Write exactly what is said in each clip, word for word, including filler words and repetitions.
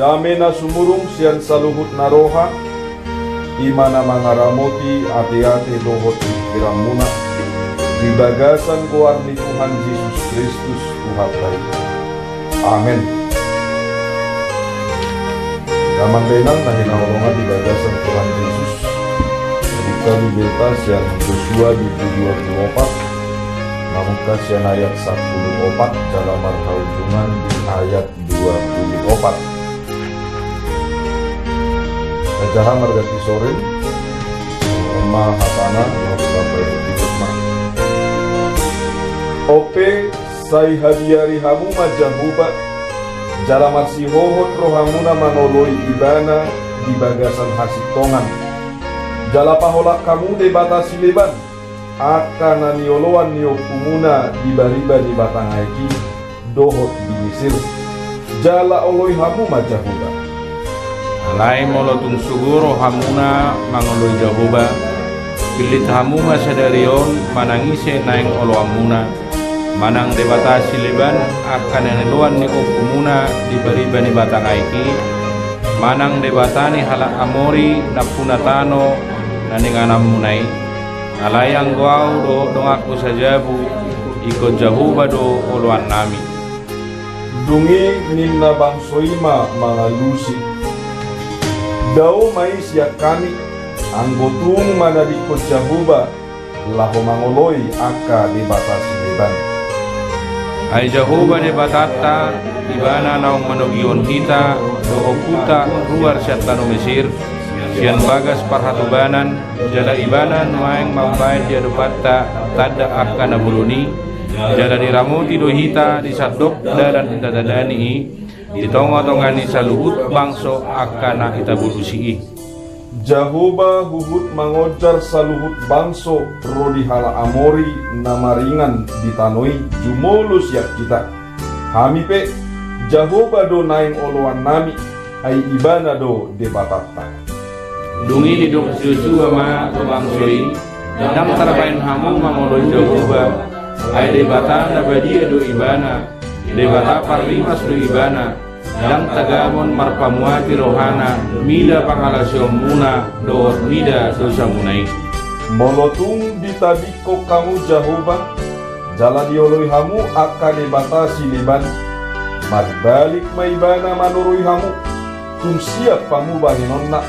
Dame na sumurung sian saluhut na roha, i ma na mangaramoti ateate dohot pingkiranmuna, di bagasan goar ni Tuhan Jesus Kristus Tuhanta i. Amen. Damang dainang na hinaholongan di bagasan Tuhan Jesus, buka Bibelta sian Josua bindu dua pulu opat, mamungka sian ayat sampulu opat jala marhaujungan di ayat dua pulu opat. Tajaha marganti sore. Ema hatana, ema sampai berikut ma. Ope, sai habiari hamu ma Jahowa, jala marsihohot rohamuna mangoloi Ibana di bagasan hasintongan. Jala paholang hamu debata sileban, angka na nioloan ni ompumuna di bariba ni batang aek i, dohot di Misir, jala oloi hamu ma Jahowa. Alai molo tung sogo rohamuna mangoloi Jahowa, pillit hamu ma sadari on manang ise naeng oloanmuna, manang debata sileban angka na nioloan ni ompumuna di bariba ni batang aek i, manang debata ni halak Amori nampuna tano na niingananmuna i. Alai anggo ahu dohot donganku sajabu, ingkon Jahowa do oloannami. Dung i ninna bangso i ma mangalusi: Dao ma i sian hami, anggo tung manadingkon Jahowa laho mangoloi angka debata sileban. Ai Jahowa Debatanta, Ibana naung manogihon hita dohot ompunta ruar sian tano Misir, sian bagas parhatobanan, jala Ibana nuaeng mambahen di adopanta tanda angka na bolon i, jala diramoti do hita di sandok dalan na ditandani i, di tongatonga ni saluhut bangso angka na hita bolusi i. Jahowa huhut mangonjar saluhut bangso ro di halak Amori na maringan di tano i jumolo sian hita. Hami pe, Jahowa do naeng oloannami, ai Ibana do Debatanta. Dung i didok si Josua ma tu bangso i: Ndang tarbahen hamu mangoloi Jahowa, ai Debata na badia do Ibana, Debata parrimas do Ibana, ndang tagamon marpamuati rohana mida pangalaosionmuna dohot mida dosamuna i. Molo tung ditabingkon hamu Jahowa, jala dioloi hamu angka debata sileban, marbalik ma Ibana manoroi hamu, tung siap hamu bahenonna,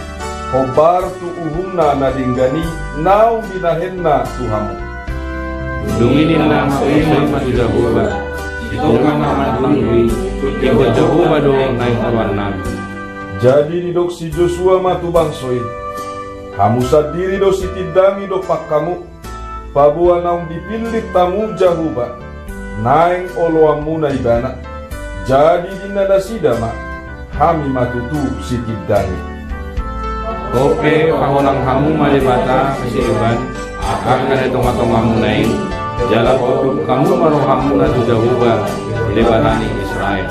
hombar tu uhumna na denggan i naung binahenna tu hamu. Dung i ninna bangso i ma tu Jahowa: Sintongan ma hamu tu i, ingkon Jahowa do naeng oloannami. Jadi didok si Josua ma tu bangso i: Hamu sandiri do sitindangi dompak hamu, paboa naung dipillit hamu Jahowa naeng oloanmuna Ibana. Jadi ninna nasida ma: Hami ma tutu sitindangi. Ope, paholang hamu ma debata sileban angka na di tongatongamuna i, jala paunduk hamu ma rohamuna tu Jahowa, Debata ni Israel.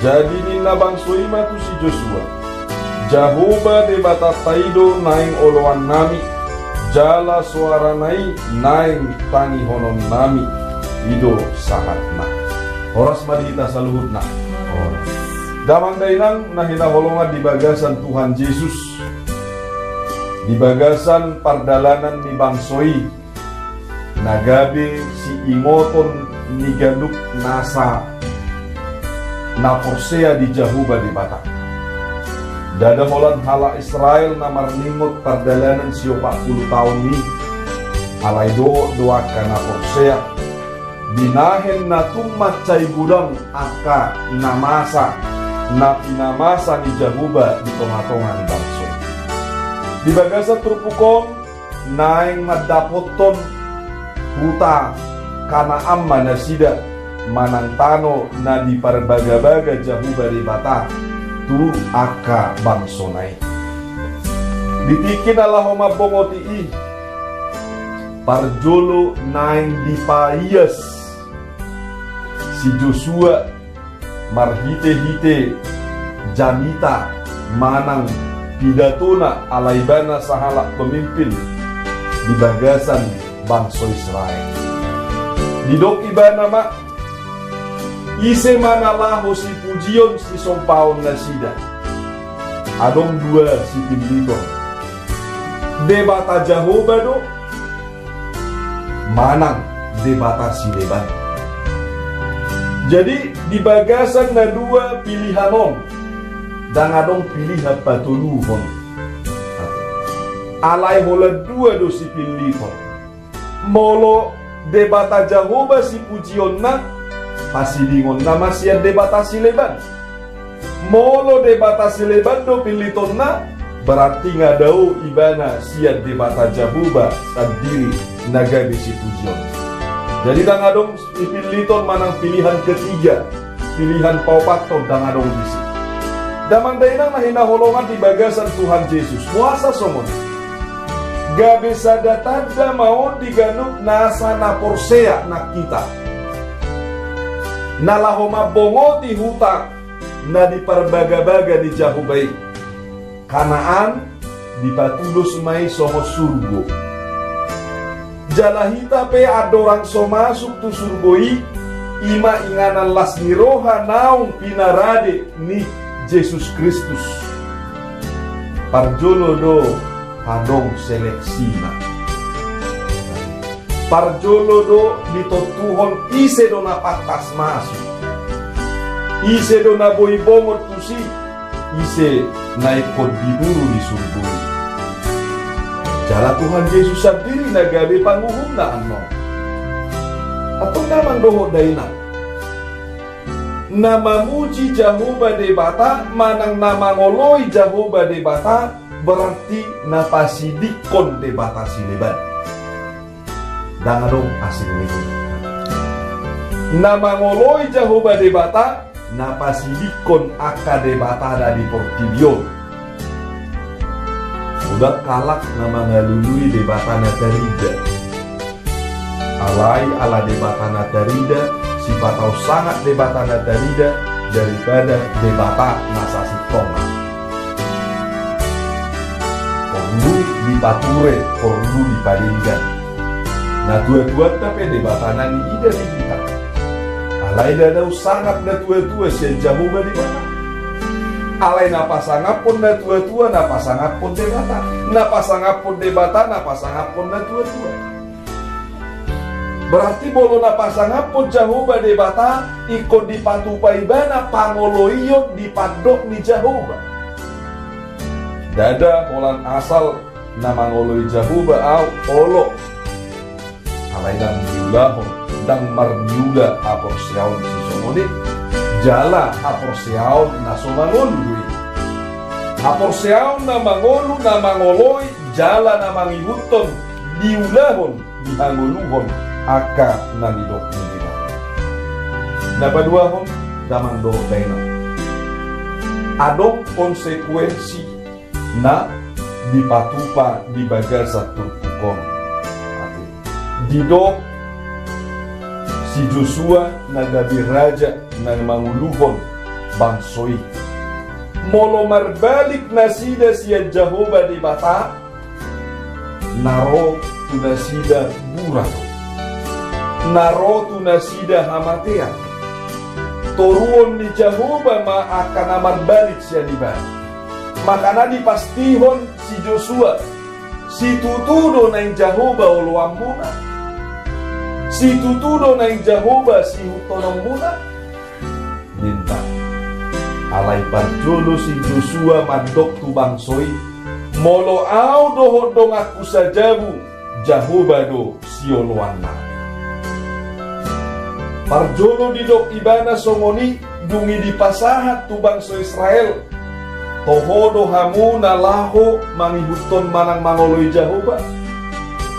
Jadi ninna bangso i ma tu si Josua: Jahowa Debatanta i do naeng oloannami, jala soarana i naeng tangihononnami. I do sahatna. Horas ma di hita saluhutna. Horas. Damang dainang na hinaholongan di bagasan Tuhan Jesus, di bagasan pardalanan ni bangso i, na gabe siingoton ni ganup nasa na porsea di Jahowa Debata. Ndada holan halak Israel na marningot pardalanan siopat pulu taon i, alai dohot do angka na porsea, binahen na tung mansai godang angka na masa, na pinamasa ni Jahowa di tongatonga ni bangso i. Di bagasan turpuk on, naeng mandapothon huta Kanaan ma nasida, manang tano na diparbagabaga Jahowa Debata tu angka bangsona i. Di tingki na laho mambongoti i, parjolo naeng dipaias si Josua marhitehite jamita manang pidatona, ala ibana sahalak pemimpin di bagasan bangso Israel. Didok ibana ma, ise ma na laho sipujion sisombaon nasida, adong dua sipilliton. Debata Jahowa do manang debata sileban. Jadi, di bagasan na dua pilihan on, ndang adong pilihan patoluhon. Alai holan dua do sipilliton. Molo Debata Jahowa sipujionna, pasidingonna ma sian debata sileban. Molo debata sileban do pillitonna, berarti nga dao ibana sian Debata Jahowa sandiri na gabe sipujionna. Jadi ndang adong sipilliton manang pilihan ketiga, pilihan paopathon, ndang adong disi. Damang dainang na hinaholongan di bagasan Tuhan Jesus, boasa songon i? Gabe sada tanda ma on di ganup nasa na porsea nang hita, na laho mambongoti huta na diparbagabaga ni Jahowa i. Kanaan dipatudos ma i songon surgo. Jala hita pe andorang so masuk tu surgo i, i ma inganan las ni roha naung pinarade ni Jesus Kristus. Parjolo do adong seleksina. Parjolo do ditontuhon ise do na pantas masuk, ise do na boi bongot tusi, ise na ingkon dituru di surgo i. Jala Tuhan Jesus sandiri na gabe panguhumna annon. Antong damang dohot dainang, na mamuji Jahowa Debata manang na mangoloi Jahowa Debata, berarti na pasidingkon debata sileban. Ndang adong asing ni i. Na mangoloi Jahowa Debata, na pasidingkon angka debata na di portibi on. Godang halak na mangalului debata na tarida. Alai ala debata na tarida, sipata on sangat debata na tarida daripada debata na sasintongna. Porlu dipature, porlu dipadenggan. Natuatuanta pe debatana niida di hita. Alai ndada on sangap natuatua sian Jahowa Debata. Alai na pasangaphon natuatua, na pasangaphon debata. Na pasangaphon debata, na pasangaphon natuatua. Berarti molo na pasangaphon Jahowa Debata, ingkon dipatupa ibana pangoloion di pandok ni Jahowa. Ndada holan asal na mangoloi Jahowa ahu, olo. Alai ndang diulahon, ndang marniula haporseaon sisongon i, jala haporseaon na so mangolu do i. Haporseaon na mangolu, na mangoloi, jala na mangihuthon diulahon, dihangoluhon angka na nidok ni Debata. Na paduahon, damang dohot dainang, adong konsekuensi na dipatupa di bagasan turpuk on. Didok si Josua na gabe raja na manguluhon bangso i. Molo marbalik nasida sian Jahowa Debata, na ro tu nasida buran, na ro tu nasida hamatean. Toruon ni Jahowa ma angka na marbalik sian ibana. Makana dipastihon si Josua, situtu do naeng Jahowa oloanmuna? Situtu do naeng Jahowa siihuthononmuna? Ninna. Alai parjolo si Josua mandok tu bangso i, molo ahu dohot donganku sajabu, Jahowa do sioloannami. Parjolo didok ibana songon i, dung i dipasahat tu bangso Israel, toho do hamu na laho mangihuthon manang mangoloi Jahowa?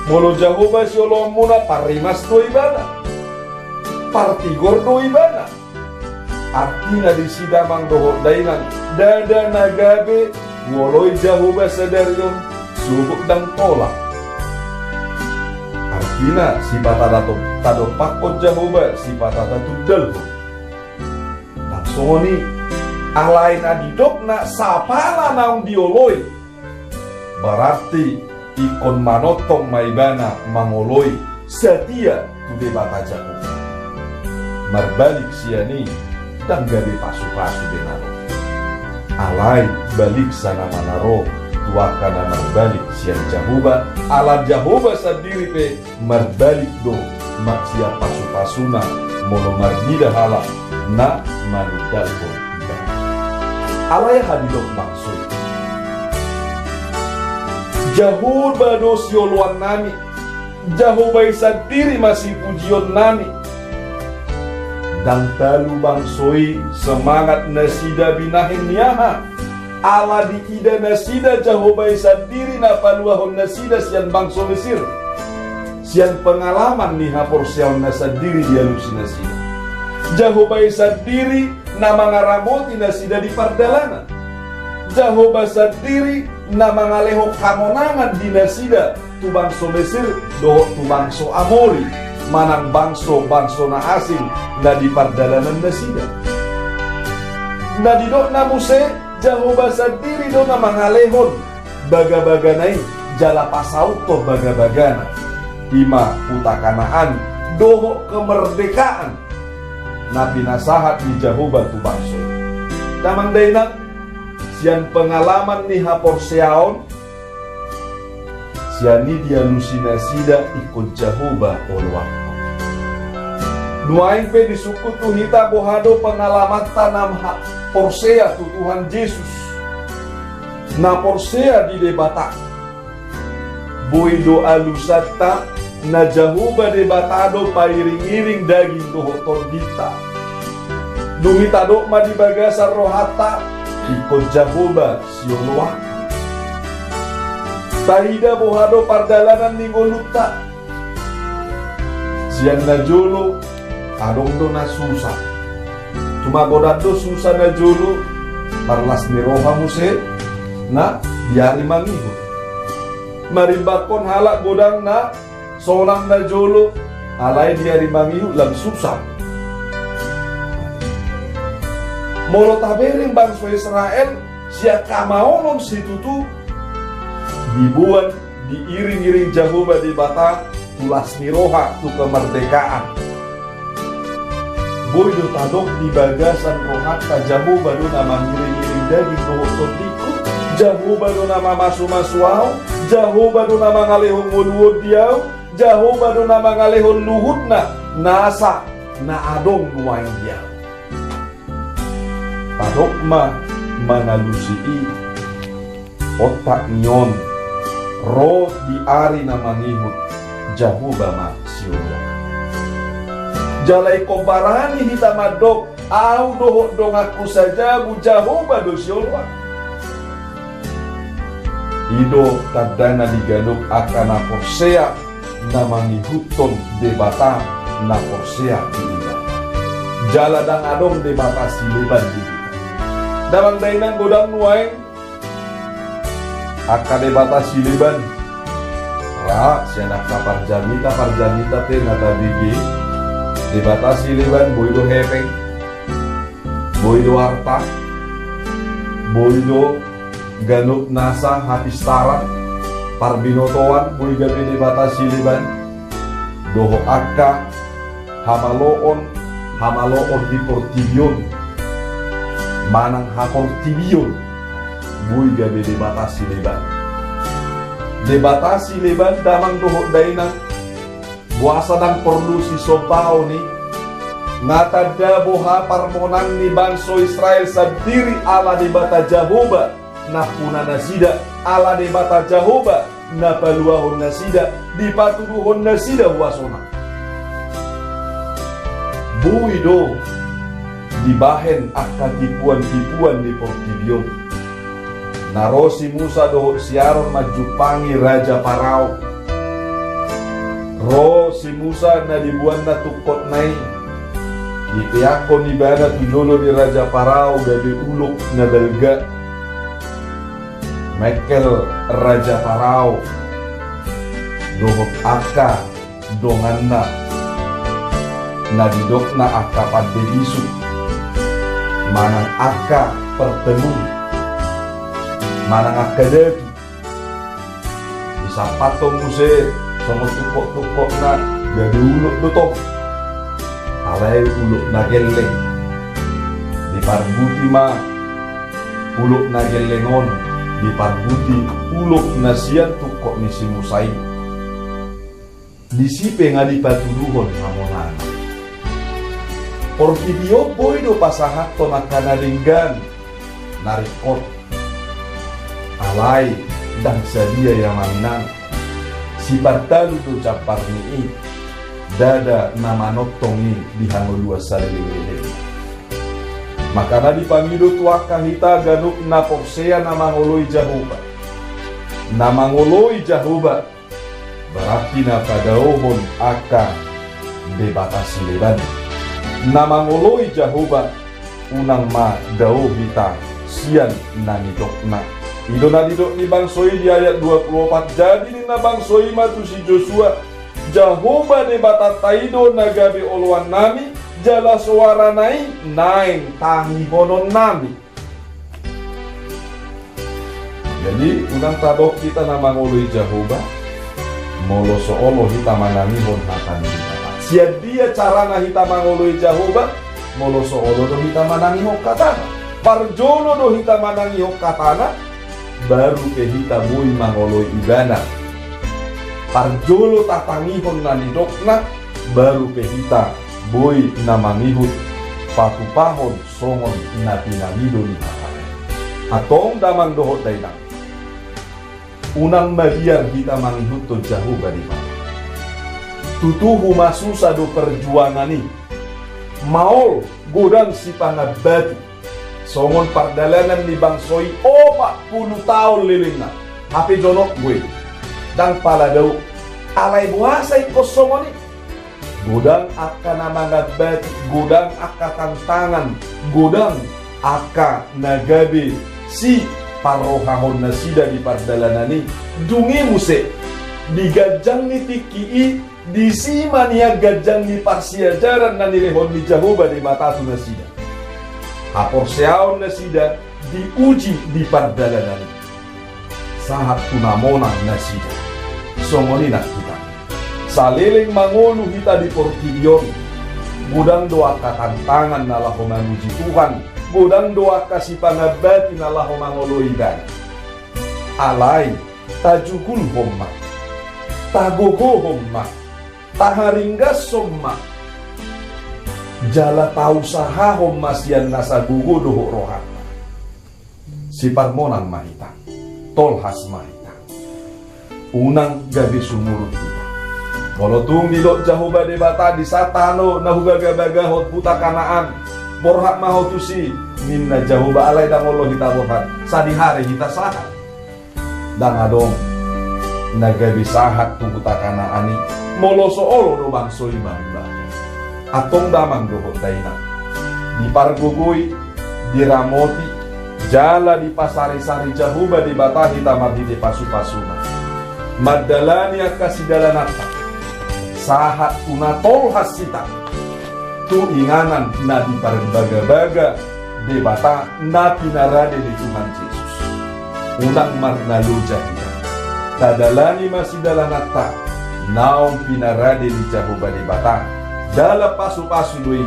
Molo Jahowa sioloanmuna, parrimas do ibana, partigor do ibana. Artina disi damang dohot dainang, ndada na gabe huoloi Jahowa sadari on, sogot ndang pola. Artina sipata tadompakkon Jahowa, sipata tatundalhon. Ndang songon i, alai na didokna sapala naung dioloi, berarti ingkon manongtong ma ibana mangoloi, satia tu Debata Jahowa. Marbalik sian i, ndang gabe pasupasu be na ro. Alai baliksa nama na ro tu angka na marbalik sian Jahowa, ala Jahowa sandiri pe marbalik do ma-, sian pasupasuna molo marnida halak na manundalhon ibana. Alai aha didok bangso i? Jahowa do sioloannami, Jahowa i sandiri ma sipujionnami. Ndang talu bangso i semangat nasida binahen ni aha? Ala diida nasida Jahowa i sandiri na paluahon nasida sian bangso Mesir. Sian pengalaman ni haporseaon na sandiri dialusi nasida. Jahowa i sandiri na mangaramoti nasida di pardalanan. Jahowa sandiri na mangalehon hamonangan di nasida tu bangso Mesir dohot tu bangso Amori, manang bangso-bangso na asing na di pardalanan nasida. Na didokna muse, Jahowa sandiri do na mangalehon bagabagana i jala pasauthon bagabagana, i ma huta Kanaan dohot kemerdekaan na pinasahat ni Jahowa tu bangso i. Damang dainang, sian pengalaman ni haporseaon, sian i dialusi nasida ingkon Jahowa oloanhon. Nuaeng pe disungkun tu hita boha do pengalamanta na ha-, porsea tu Tuhan Jesus, na porsea di Debata. Boi do alusanta na Jahowa Debata do pairingiring daging dohot tondinta. Dung i tadok ma di bagasan rohanta, ingkon Jahowa sioloan. Taida boha do pardalanan ni ngolunta. Sian na jolo, adong do na susa. Cuma godang do susa na jolo, marlas ni roha muse na di ari mangihut. Marimbangkon halak godang na sonang na jolo, alai di ari mangihut lam susa. Molo tabereng bangso Israel, sian hamaolon situtu, diboan diiring-iring Jahowa Debata tu las ni roha, tu kemerdekaan. Boi do tadok di bagasan rohanta Jahowa do na mangiring-iring daging dohot tondingku, Jahowa do na mamasu-masu ahu, Jahowa do na mangalehon ngolu on di ahu, Jahowa do na mangalehon luhutna nasa na adong nuaeng di ahu. Tadok ma mangalusi i, ontak ni on, ro di ari na mangihut, Jahowa ma sioloan. Jala ingkon barani hita mandok, ahu dohot donganku sajabu, Jahowa do sioloan. I do tandana di ganup angka na porsea na mangihuthon Debata na porsea di Ibana. Jala ndang adong debata sileban di hita. Damang dainang, godang nuaeng angka debata sileban. Ra sian angka parjamita, parjamita pe na tabege. Debata sileban boi do hepeng, boi do arta, boi do ganup nasa hapistaran, parbinotoan, boi gabe debata sileban, dohot angka hamaloon, hamaloon di portibi on, manang haportibion, boi gabe debata sileban. Debata sileban, damang dohot dainang, boasa ndang porlu sisombaon i? Nga tanda boha parmonang ni bangso Israel sandiri ala Debata Jahowa nampuna nasida, ala Debata Jahowa na paluahon nasida, dipatuduhon nasida huasona. Boi do dibahen angka tipuan-tipuan ni portibi on. Na ro si Musa dohot si Aron manjumpangi Raja Parao. Ro si Musa na diboanna tungkotna i, dipeakhon ibana tu jolo ni Raja Parao gabe ulok na balga. Mengkel Raja Parao dohot angka donganna, na didokna angka pande bisuk, manang angka pertelung, manang angka datu. Disampathon muse songon tungkot-tungkotna, gabe ulok do tong. Alai ulok na gelleng. Diparbuti ma Ulok na gelleng on diparbuti ulok na sian tungkot ni si Musa i. Disi pe nga dipatuduhon hamonangan. Portibi on boi do pasahathon angka na denggan, na ringkot. Alai ndang sadia ia manang sipartalu do jambar ni i, ndada na manongtong i di hangoluan saleleng-lelengna. Makana dipangido tu angka hita ganup na porsea na mangoloi Jahowa. Na mangoloi Jahowa, berarti na padaohon angka debata sileban. Na mangoloi Jahowa, unang ma dao hita sian na nidokna. I do na nidok ni bangso i di ayat dua puluh opat, jadi ninna bangso i ma tu si Josua, Jahowa Debatanta i do na gabe oloannami, jala soarana i naeng tangihononnami. Jadi, unang tadok hita na mangoloi Jahowa, molo so olo hita manangihon hata ni Debata. Sian dia carana hita mangoloi Jahowa, molo so olo do hita manangihon hatana. Parjolo do hita manangihon hatana, baru pe hita boi mangoloi ibana. Parjolo tatangihon na nidokna, baru pe hita boi na mangihut patupahon songon na pinangido ni hatana. Antong damang dohot dainang, unang mabiar hita mangihuthon Jahowa Debata. Tutu humasusa do perjuangan i. Maol godang sipangambati. Songon pardalanan ni bangso i opat pulu taon lelengna. Hape jonok do i. Ndang pala dao. Alai boasa ingkon songon i? Godang angka na mangambati, godang angka tantangan, godang angka na gabe siparrohahon nasida di pardalanan i. Dung i muse, di ganjang ni tingki i, disi ma nian ganjang ni parsiajaran na nilehon ni Jahowa Debata tu nasida. Haporseaon nasida diuji di pardalanan i. Sahat tu na monang nasida. Songon i nang hita. Saleleng mangolu hita di portibi on, godang do angka tantangan na laho mamuji Tuhan, godang do angka sipangambati na laho mangoloi Ibana. Alai, tajugulhon ma, tagogohon ma, taharinggashon ma, jala tausahahon ma sian nasa gogo dohot rohanta. Siparmonang ma hita, tolhas ma hita. Unang gabe sumurut hita. Molo tung didok Jahowa Debata di sa tano na hubagabagahon, huta Kanaan, borhat ma ho tusi, ninna Jahowa, alai ndang olo hita borhat, sadihari hita sahat. Ndang adong na gabe sahat tu huta Kanaan i, molo so olo do bangso i marubah. Antong damang dohot dainang, dipargogoi, diramoti, jala dipasarisari Jahowa Debata hita marhite pasupasuna. Mandalani angka sidalananta, sahat tu na tolhas hita tu inganan na diparbagabaga Debata na pinarade ni Tuhan Jesus. Unang marnaloja hita. Tadalani ma sidalananta naung pinarade ni Jahowa Debata. Dalan pasupasu do i,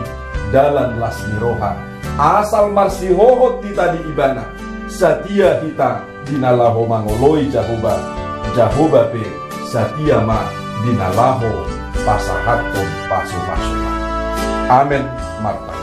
dalan las ni roha. Asal marsihohot hita di Ibana, satia hita di na laho mangoloi Jahowa, Jahowa pe satia ma di na laho pasahathon pasupasuna. Amen. Marta.